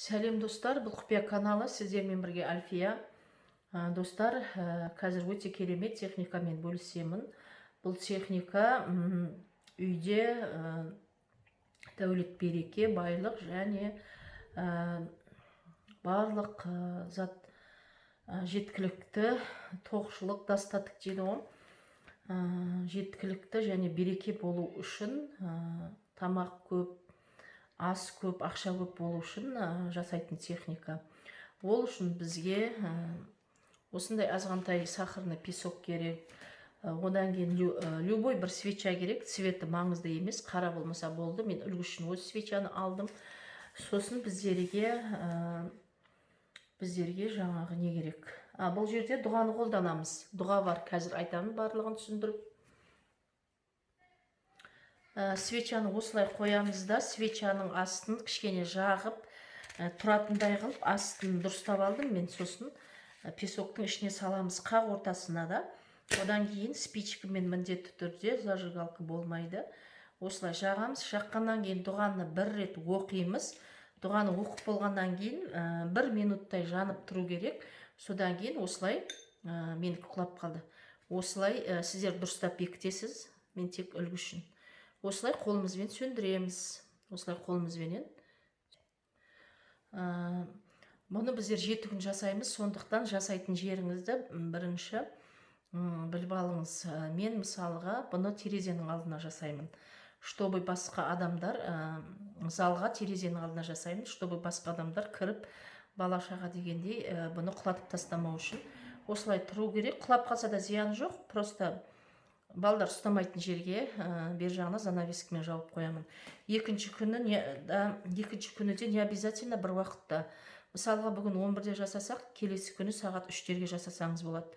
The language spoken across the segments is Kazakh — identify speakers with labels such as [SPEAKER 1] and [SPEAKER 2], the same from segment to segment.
[SPEAKER 1] Сәлем, достар! Бұл «Құпия» каналы, сіздермен бірге Альфия. Достар, қазір өте керемет техникамен бөлісемін. Бұл техника үйде дәулет, береке, байлық және барлық зат жеткілікті, тоқшылық, достаток дейді ғой, жеткілікті және береке болу үшін, тамақ көп, ас көп, ақша көп болу үшін жасайтын техника. Ол үшін бізге осындай азғантай сахарный песок керек. Одан кейін любой бір свеча керек, цветі маңызды емес, қара болмаса болды. Мен үлгі үшін осы свечаны алдым. Сосын біздерге жаңағы не керек? Бұл жерде дұғаны қолданамыз. Дұға бар, қазір айтамын барлығын түсіндіріп. Свечаны осылай қоямыз да, свечаның астын кішкене жағып, тұратындай қылып астын дұрыстап алдым мен. Сосын песоктың ішіне саламыз, қақ ортасына да. Одан кейін спичкамен міндетті түрде, зажигалка болмайды. Осылай жағамыз. Жаққаннан кейін дұғаны бір рет оқимыз. Дұғаны оқып болғаннан кейін бір минуттай жанып тұру керек. Содан кейін осылай, менікі құлап қалды, осылай, сіздер дұрыстап бекітесіз, мен тек үлгі үшін, осылай қолымызбен сөндіреміз, осылай қолымызбенен. Мұны біздер 7 күн жасаймыз, сондықтан жасайтын жеріңізді бірінші біліп алыңыз. Мен мысалға бұны терезенің алдына жасаймын, чтобы басқа адамдар, залға, терезенің алдына жасаймын, чтобы басқа адамдар кіріп, бала шаға дегендей, бұны құлатып тастамау үшін осылай тұру керек. Құлап қалса да зияны жоқ, просто балдар ұстамайтын жерге, бер жағына занавескамен жауып қоямын. Екінші күні не да, екінші күні де не обязательно бір уақытта. Мысалға, бүгін 11-де жасасақ, келесі күні сағат 3-терге жасасаңыз болады.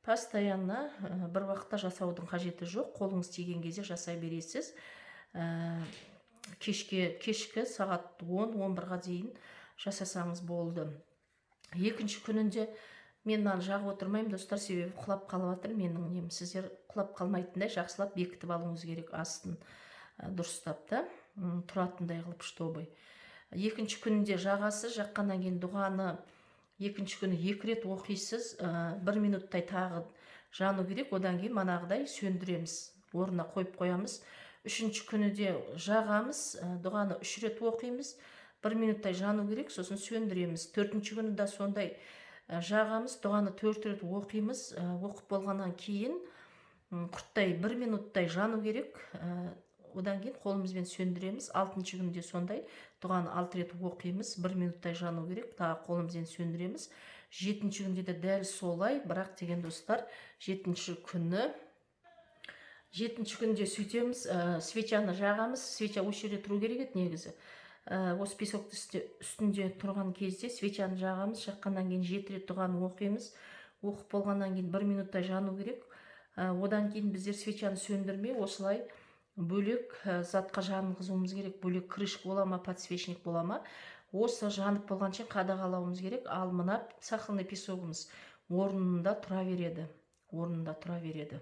[SPEAKER 1] Постоянно бір уақытта жасаудың қажеті жоқ, қолыңыз тиген кезде жасай бересіз. Кешкі сағат 10-11-ға дейін жасасаңыз болды. Екінші күнінде мен мынаны жағып отырмаймын, достар, себебі құлап қалып жатыр менің нем. Сіздер құлап қалмайтындай жақсылап бекітіп алуыңыз керек астын, дұрыстап та, тұратындай қылып, чтобы. Екінші күнінде жағасыз. Жаққаннан кейін дұғаны екінші күні екі рет оқисыз, бір минуттай тағы жану керек. Одан кейін манағыдай сөндіреміз, орнына қойып қоямыз. Үшінші күні де жағамыз, дұғаны үш рет оқимыз, бір минуттай жану керек, сосын сөндіреміз. Төртінші күні де сондай, жағамыз, дұғаны төрт рет оқимыз. Оқып болғаннан кейін құрттай бір минуттай жану керек, одан кейін қолымызбен сөндіреміз. Алтыншы күнде сондай, дұғаны алты рет оқимыз, бір минуттай жану керек, тағы қолымызбен сөндіреміз. Жетінші күнде де дәл солай, бірақ деген, достар, жетінші күнде сөйтеміз: свечаны жағамыз. Свеча осы жерде тұру керек еді негізі. Осы песокты үстінде тұрған кезде свечаны жағамыз. Жаққаннан кейін жеті рет дұғаны оқимыз. Оқып болғаннан кейін бір минуттай жану керек. Одан кейін біздер свечаны сөндірмей, осылай бөлек затқа жанғызуымыз керек. Бөлек крышка бола ма, подсвечник бола ма, осы жанып болғанша қадағалауымыз керек. Ал мына сахарный песогымыз орнында тұра береді, орнында тұра береді.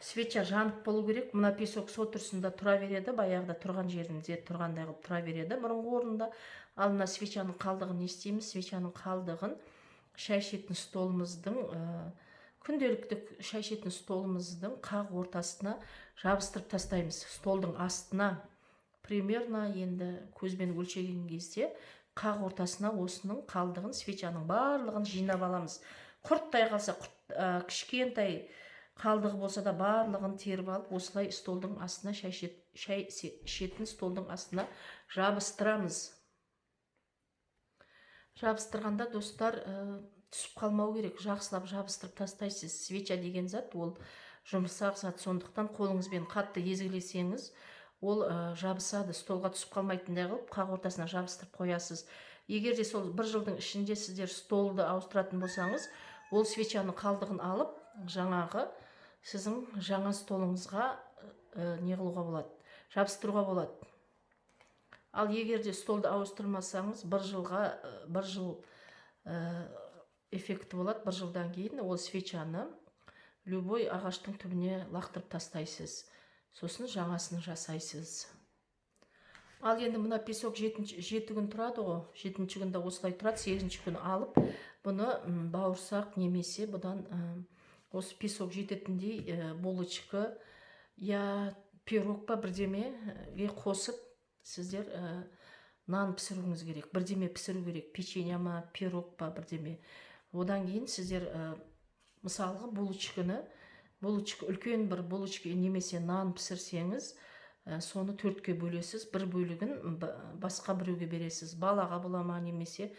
[SPEAKER 1] Свеча жанып болу керек, мына песок сол тұрсында тұра береді, баяғыда тұрған жерінде тұрғандай қылып тұра береді бұрынғы орнында. Ал мына свечаның қалдығын не істейміз? Свечаның қалдығын шай ішетін столымыздың, күнделікті шай ішетін столымыздың қақ ортасына жабыстырып тастаймыз, столдың астына. Примерно енді көзбен өлшеген кезде қақ ортасына осының қалдығын, свечаның барлығын жинап аламыз. Құрттай қалса, құрт, кішкентай қалдығы болса да, барлығын теріп алып, осылай столдың астына, шай ішетін столдың астына жабыстырамыз. Жабыстырғанда, достар, түсіп қалмау керек, жақсылап жабыстырып тастайсыз. Свеча деген зат ол жұмсақ зат, сондықтан қолыңызбен қатты езгілесеңіз, ол жабысады. Столға түсіп қалмайтындай қылып қақ ортасына жабыстырып қоясыз. Егер де сол бір жылдың ішінде сіздер столды ауыстыратын болсаңыз, ол свечаның қалдығын алып, жаңағы сіздің жаңа столыңызға не қылуға болады, жабыстыруға болады. Ал егер де столды ауыстырмасаңыз, бір жылға, бір жыл эффекті болады. Бір жылдан кейін ол свечаны любой ағаштың түбіне лақтырып тастайсыз, сосын жаңасын жасайсыз. Ал енді мына песок 7 күн тұрады ғой. Жетінші күнде осылай тұрады. Сегізінші күні алып, бұны бауырсақ немесе бұдан осы песок жететіндей булочка я пирог па, бірдемеге қосып, сіздер нан пісіруіңіз керек, бірдеме пісіру керек, печенье ма, пирог па, бірдеме. Одан кейін сіздер мысалға, булочканы, булочка, үлкен бір булочка немесе нан пісірсеңіз, соны төртке бөлесіз. Бір бөлігін басқа біреуге бересіз, балаға бола ма немесе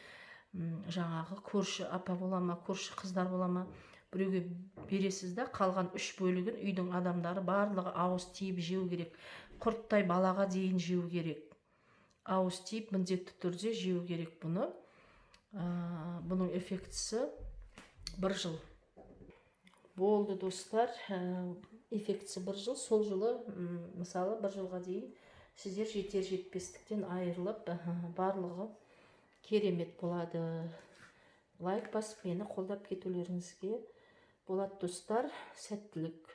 [SPEAKER 1] жаңағы көрші апа бола ма, көрші қыздар бола ма, біреуге бересіз да, қалған үш бөлігін үйдің адамдары барлығы ауыз тиіп жеу керек. Құрттай балаға дейін жеу керек, ауыз тиіп міндетті түрде жеу керек бұны. Бұның эффектісі бір жыл болды, достар. Эффектісі бір жыл. Сол жылы, мысалы, бір жылға дейін сіздер жетер жетпестіктен айырылып, барлығы керемет болады. Лайк басып, мені қолдап кетулеріңізге болады, достар. Сәттілік!